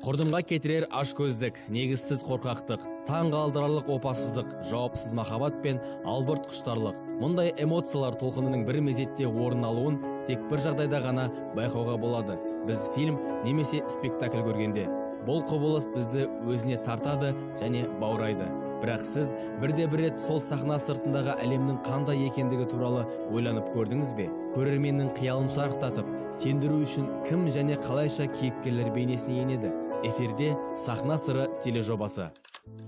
Құрдымға кетірер ашкөздік, негізсіз қорқақтық, таң қалдырарлық опасыздық, жауапсыз махаббат пен албырт құштарлық. Мұндай эмоциялар толқынының бір мезетте орын алуын тек бір жағдайда ғана байқауға болады. Біз фильм немесе спектакль көргенде. Бұл құбылыс бізді өзіне тартады және баурайды. Бірақ сіз бірде бір рет сол сахна сыртындағы әлемнің қандай екендігі туралы ойланып көрдіңіз бе? Көрерменнің қиялын шарықтатып, сендіру үшін кім және қалайша кейіпкерлер бейнесіне енеді? Эфирде «Сахна сыры» тележобасы.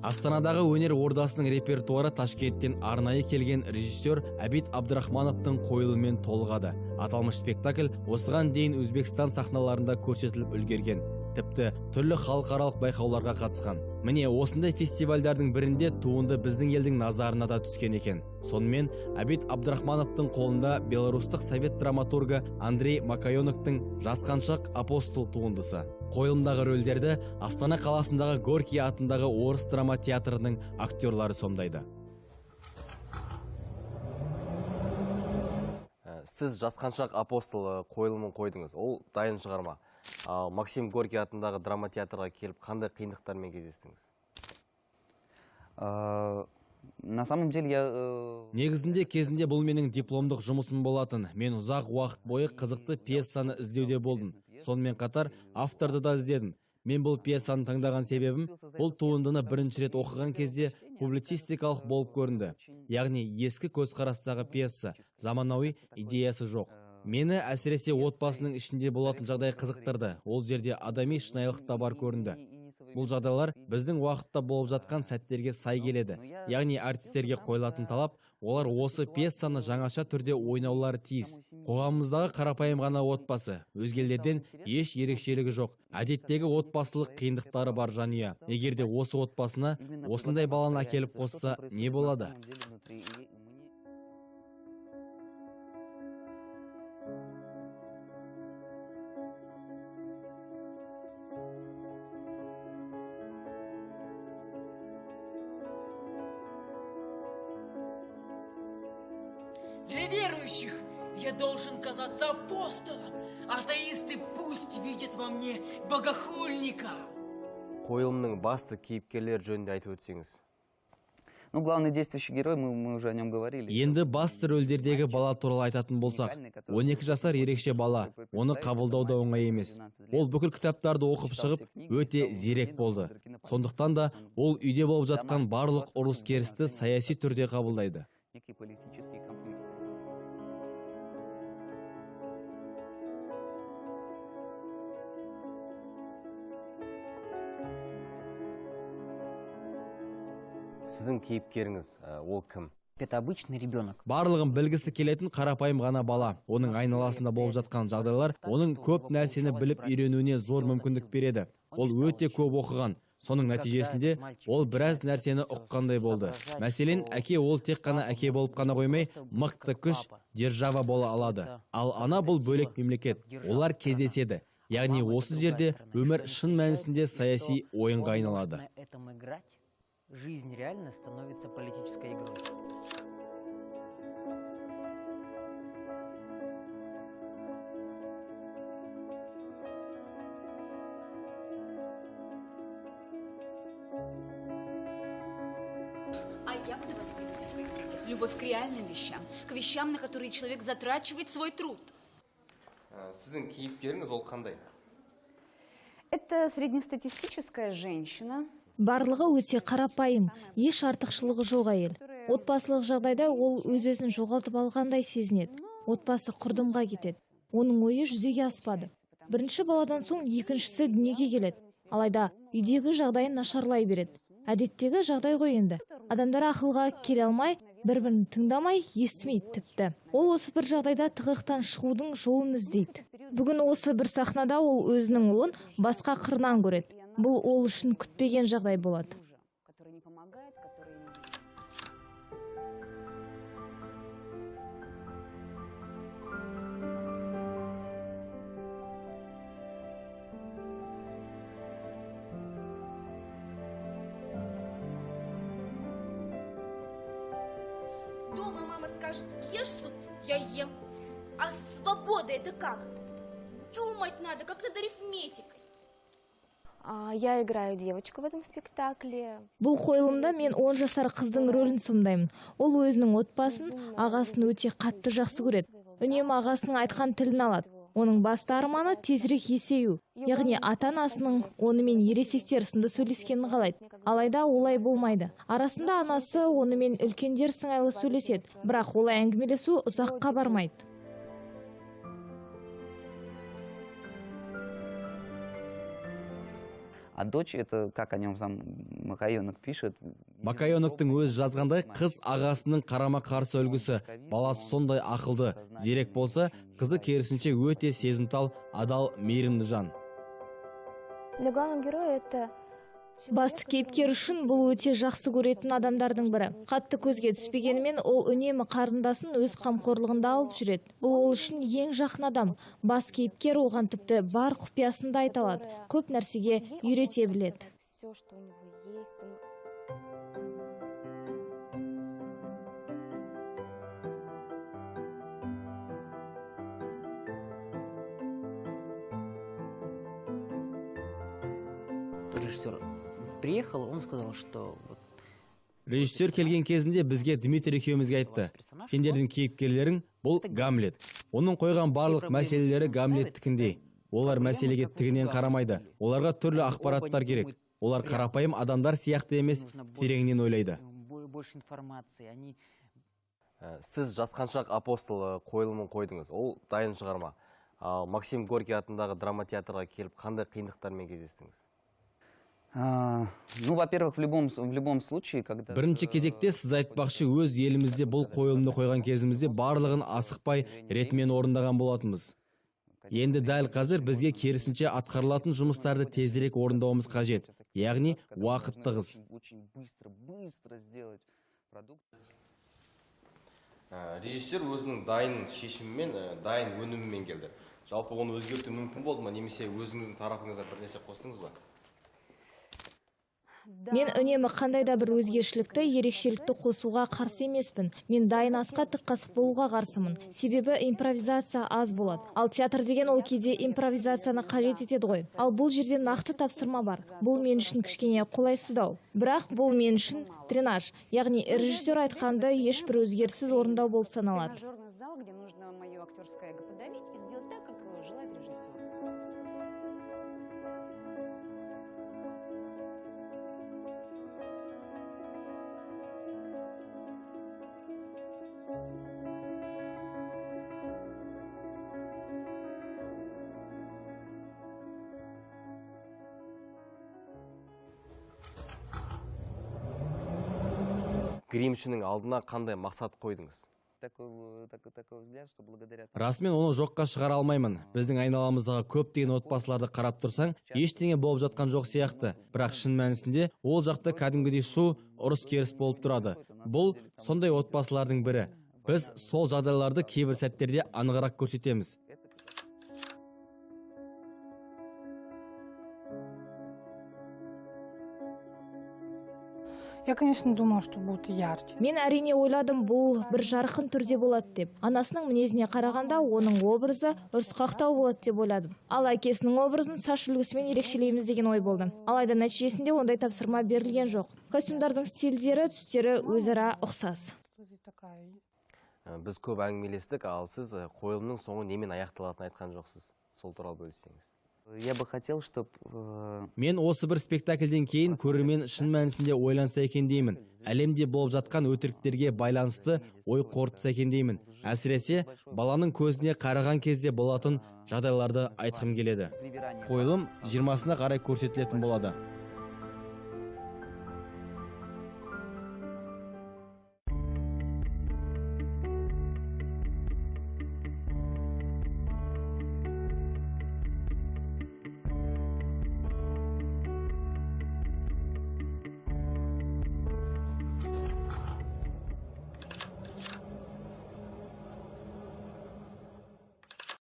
Астанадағы өнер ордасының репертуары Ташкенттен арнайы келген режиссер Абид Абдрахмановтың қойылымымен толығады. Аталмыш спектакль осыған дейін Өзбекстан сахналарында көрсетіліп үлгерген. Тіпті түрлі халықаралық байқауларға қатысқан. Міне осындай фестивальдардың бірінде туынды біздің елдің назарына да түскен екен. Сонымен Абид Абдрахмановтың қолында белорустық совет драматургы Андрей Макаёноктың «Жасқаншақ апостол» туындысы. Қойылымдағы рөлдерді Астана қаласындағы Горький атындағы орыс драма театрының актерлары сомдайды. Сіз «Жасқаншақ апостол» қойылымын қойдыңыз. Ол дайын шығарма. Ал Максим Горький атындағы драма театрға келіп қандай қиындықтармен кездестіңіз? На самом деле я Негізінде кезінде бұл менің дипломдық жұмысым болатын. Мен ұзақ уақыт бойы қызықты пьесаны іздеуде болдым. Сонымен қатар авторды да іздедім. Мен бұл пьесаны таңдаған себебім, бұл туындыны бірінші рет оқыған кезде публицистикалық болып көрінді. Яғни ескі көзқарастағы пьеса, заманауи идеясы жоқ. Мені әсіресе отбасының ішінде болатын жағдай қызықтырды. Ол жерде адами шынайылық та бар көрінді. Бұл жағдайлар біздің уақытта болып жатқан сәттерге сай келеді. Яғни артистерге қойылатын талап, олар осы пьесаны жаңаша түрде ойнаулары тиіс. Қоғамымыздағы қарапайым ғана отбасы, өзгелерден еш ерекшелігі жоқ. Әдеттегі отбасылық қиындықтары бар жанұя. Егер де осы отбасына осындай баланы әкеліп қосса, не болады? Для верующих я должен казаться апостолом, атеисты пусть видят во мне богохульника. Қойылымның басты кейіпкерлері жөнінде айтып өтсеңіз. Ну, главный действующий герой, мы уже о нем говорили. Енді басты рөлдердегі бала туралы айтатын болсақ, 12 жасар ерекше бала, оны қабылдау да оңай емес. Ол бүкіл кітаптарды оқып шығып, өте зерек болды. Сондықтан да ол үйде болып жатқан барлық ұрыс-керісті саяси түрде қабылдайды. Некий политический конфликт. Сіздің кейіпкеріңіз, ол кім? Это обычный ребенок. Барлығын білгісі келетін қарапайым ғана бала. Оның айналасында болып жатқан жағдайлар оның көп нәрсені біліп үйренуіне зор мүмкіндік береді. Ол өте көп оқыған. Соның нәтижесінде ол біраз нәрсені ұққандай болды. Мәселен, әке ол тек қана әке болып қана қоймай, мықты күш, держава бола алады. Ал ана бұл бөлек мемлекет. Олар кездеседі. Яғни осы жерде өмір шын мәнісінде саяси ойынға айналады. Жизнь реально становится политической игрой. А я буду воспитывать в своих детях любовь к реальным вещам, к вещам, на которые человек затрачивает свой труд. Сіздің кейіпкеріңіз ол қандай? Это среднестатистическая женщина. Барлығы өте қарапайым, еш артықшылығы жоқ әйел. Отбасылық жағдайда ол өз-өзін жоғалтып алғандай сезінеді. Отбасы құрдымға кетеді. Оның ойы жүзеге аспады. Бірінші баладан соң екіншісі дүниеге келеді. Алайда үйдегі жағдайын нашарлай береді. Әдеттегі жағдай ғой енді. Адамдар ақылға келе алмай, бір-бірін тыңдамай, естімейді тіпті. Ол осы бір жағдайда тығырықтан шығудың жолын іздейді. Бүгін осы бір сахнада ол өзінің ұлын басқа қырынан көреді. Бұл ол үшін күтпеген жағдай болады. Дома мама скажет, ешь суп, я ем. А свобода это как? Думать надо, как над арифметикой. Я играю девочку в этом спектакле. Бұл қойылымда мен 10 жасар қыздың рөлін сомдаймын. Ол өзінің отбасын, ағасын өте қатты жақсы көреді. Үнемі ағасының айтқан тілін алады. Оның басты арманы тезірек есею, яғни ата-анасының онымен ересектер сынды сөйлескенін қалайды. Алайда олай болмайды. Арасында анасы онымен үлкендер сыңайлы сөйлеседі, бірақ олай әңгімелесу ұзаққа бармайды. А дочь, это как о нем сам Макаенок пишет. Макаеноктың өз жазғандай, қыз ағасының қарама-қарсы үлгісі. Баласы сондай ақылды, зерек болса, қызы керісінше өте сезімтал, адал, мейірімді жан. Для главного героя это Басты кейіпкер үшін бұл өте жақсы көретін адамдардың бірі. Қатты көзге түспегенімен ол үнемі қарындасын өз қамқорлығында алып жүреді. Бұл ол үшін ең жақын адам. Бас кейіпкер оған тіпті бар құпиясын да айта алады. Көп нәрсеге үйрете біледі. Все, что у него есть. Режиссер приехал, он сказал, что вот Режиссер келген кезінде бізге Дмитрий екеумізге айтты. Сендердің кейіпкерлерің бұл Гамлет. Оның қойған барлық мәселелері Гамлеттікіндей. Олар мәселеге тігінен қарамайды. Оларға түрлі ақпараттар керек. Олар қарапайым адамдар сияқты емес, тереңінен ойлайды. Больше информации. Они Сіз Жасқаншақ апостолы қойылымын қойдыңыз. Ол дайын шығарма. Ал Максим Горький атындағы драма театрға келіп қандай қиындықтармен кездестіңіз? Ну, во-первых, в любом случае, когда Бірінші кезекте сіз айтпақшы, өз елімізде бұл қойылымды қойған кезімізде барлығын асықпай ретімен орындаған болатынбыз. Енді дәл қазір бізге керісінше атқарылатын жұмыстарды тезірек орындауымыз қажет, яғни уақыт тығыз. Очень быстро, быстро сделать продукт. Режиссер өзінің дайын шешімімен, дайын өнімімен келді. Жалпы оны өзгерту мүмкін болды ма, немесе өзіңіздің тарапыңыздан бір нәрсе қостыңыз ба? Мен үнемі қандай да бір өзгешілікті, ерекшелікті қосуға қарсы емеспін. Мен дайын асқа тік қасық болуға қарсымын. Себебі импровизация аз болады. Ал театр деген ол кейде импровизацияны қажет етеді ғой. Ал бұл жерде нақты тапсырма бар. Бұл мен үшін кішкене қолайсыздау. Бірақ бұл мен үшін тренаж. Яғни режиссер айтқанды ешбір өзгеріссіз орындау болып саналады. Тренажерный зал, где нужно мое актерское эго подавить и сделать так, как желает режиссер. Гримшінің алдына қандай мақсат қойдыңыз? Такой взгляд, что благодаря Расымен оны жоққа шығара алмаймын. Біздің айналамыздағы көптеген отбасыларды қарап тұрсаң, ештеңе болып жатқан жоқ сияқты. Бірақ шын мәнісінде ол жақта кәдімгідей шу, ұрыс-керіс болып тұрады. Бұл сондай отбасылардың бірі. Біз сол жағдайларды кейбір сәттерде анығырақ көрсетеміз. Я, конечно, думала, что будет ярче. Мен әрине ойладым, бұл бір жарқын түрде болады деп. Анасының мінезіне қарағанда оның образы ұрысқақтау болады деп ойладым. Ал әкесінің образын шаш үлгісімен ерекшелейміз деген ой болды. Алайда нәтижесінде ондай тапсырма берілген жоқ. Костюмдардың стильдері, түстері өзара ұқсас. Біз көп әңгімелестік, ал сіз қойылымның соңы немен аяқталатынын айтқан жоқсыз. Сол туралы бөліссеңіз. Я бы хотел, чтоб, Мен осы бір спектакльден кейін көрермен шын мәнісінде ойланса екен деймін. Әлемде болып жатқан өтіріктерге байланысты ой қорытса екен деймін. Әсіресе баланың көзіне қараған кезде болатын жағдайларды айтқым келеді. Қойылым 20-сына қарай көрсетілетін болады.